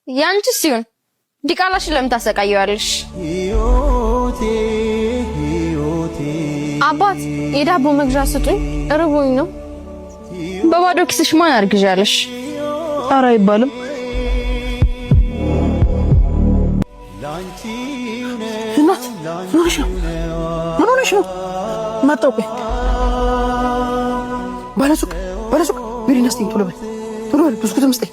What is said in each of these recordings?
ያንቺስ ሲሆን ዲቃላሽን ለምን ታሰቃየዋለሽ? አባት፣ የዳቦ መግዣ ስጡኝ፣ እርቦኝ ነው። በባዶ ኪስሽ ማን አርግዣለሽ? ኧረ አይባልም። እናት፣ ምን ሆነሽ ነው? ምን ሆነሽ ነው? መጣሁ። ቆይ፣ ባለሱቅ፣ ባለሱቅ፣ ሚሪንዳ ስጠኝ፣ ቶሎ በል፣ ቶሎ በል፣ ብስኩትም ስጠኝ።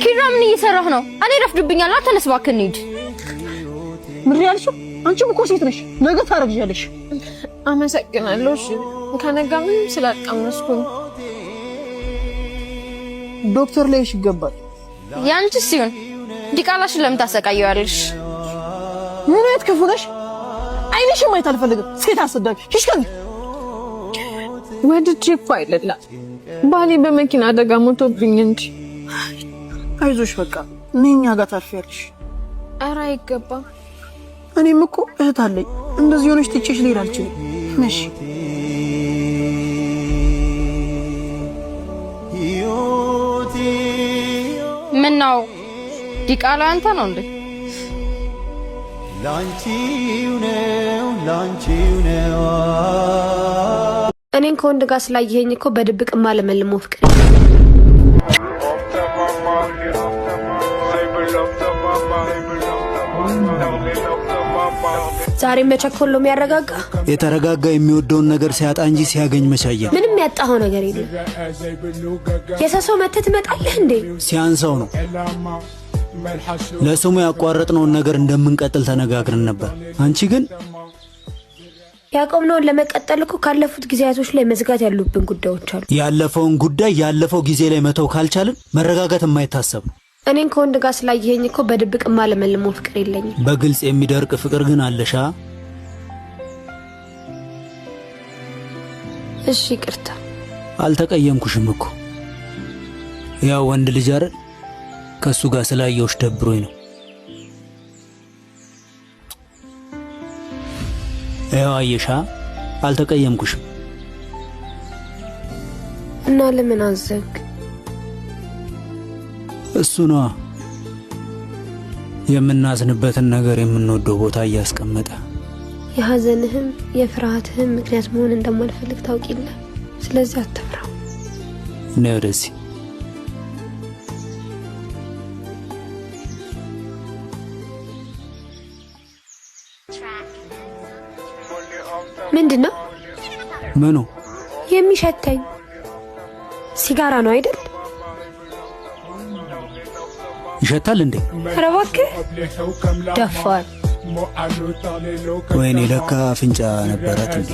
ኪራ፣ ምን እየሰራህ ነው? እኔ ረፍዶብኛል። ተነስ እባክህ እንሂድ። ምንድን ያልሽው? አንቺም እኮ ሴት ነሽ፣ ነገ ታረግዣለሽ። አመሰግናለሁ። እሺ፣ ከነጋ ምንም ስላልቀመስኩኝ። ዶክተር ላይሽ ይገባል። ያንቺስ ሲሆን ዲቃላሽን ለምን ታሰቃየዋለሽ? ምን አይነት ክፉ ነሽ? አይንሽን ማየት አልፈልግም። ሴት አሰዳቢ፣ ሂሽ ከዚህ። ወድጄ እኮ አይደለም፣ ባሌ በመኪና አደጋ ሞቶብኝ እንጂ። አይዞሽ፣ በቃ እኔ እኛ ጋር ታርፊያለሽ። ኧረ አይገባም። እኔም እኮ እህት አለኝ። እንደዚህ ሆነሽ ትቼሽ ልሄድ አልችልም። እሺ። ምን ነው፣ ዲቃላ አንተ ነው እንዴ? ላንቺው ነው፣ ላንቺው ነው። እኔን ከወንድ ጋር ስላየኸኝ እኮ በድብቅ ማለመልመው ፍቅር ዛሬ መቸኮል ነው የሚያረጋጋ። የተረጋጋ የሚወደውን ነገር ሲያጣ እንጂ ሲያገኝ መቻየ ምንም ያጣኸው ነገር የለም። የሰው ሰው መተህ ትመጣለህ እንዴ? ሲያንሰው ነው። ለስሙ ያቋረጥነውን ነገር እንደምንቀጥል ተነጋግረን ነበር። አንቺ ግን ያቆምነውን ለመቀጠል እኮ ካለፉት ጊዜያቶች ላይ መዝጋት ያሉብን ጉዳዮች አሉ። ያለፈውን ጉዳይ ያለፈው ጊዜ ላይ መተው ካልቻልን መረጋጋት የማይታሰብ ነው። እኔን ከወንድ ጋር ስላየኸኝ እኮ በድብቅ ማለመልመው ፍቅር የለኝም። በግልጽ የሚደርቅ ፍቅር ግን አለሻ። እሺ፣ ይቅርታ። አልተቀየምኩሽም እኮ። ያው ወንድ ልጅ አይደል? ከእሱ ጋር ስላየሁሽ ደብሮኝ ነው። ያው አየሻ፣ አልተቀየምኩሽም። እና ለምን አዘንክ? እሱ ነዋ የምናዝንበትን ነገር የምንወደው ቦታ እያስቀመጠ። የሐዘንህም የፍርሃትህም ምክንያት መሆን እንደማልፈልግ ታውቂለ። ስለዚህ አትፍራ። ነይ ወደዚህ። ምንድን ነው? ምኑ? የሚሸተኝ? ሲጋራ ነው አይደል? ይሸታል እንዴ? ኧረ እባክህ፣ ደፋር። ወይኔ፣ ለካ አፍንጫ ነበራት እንዴ?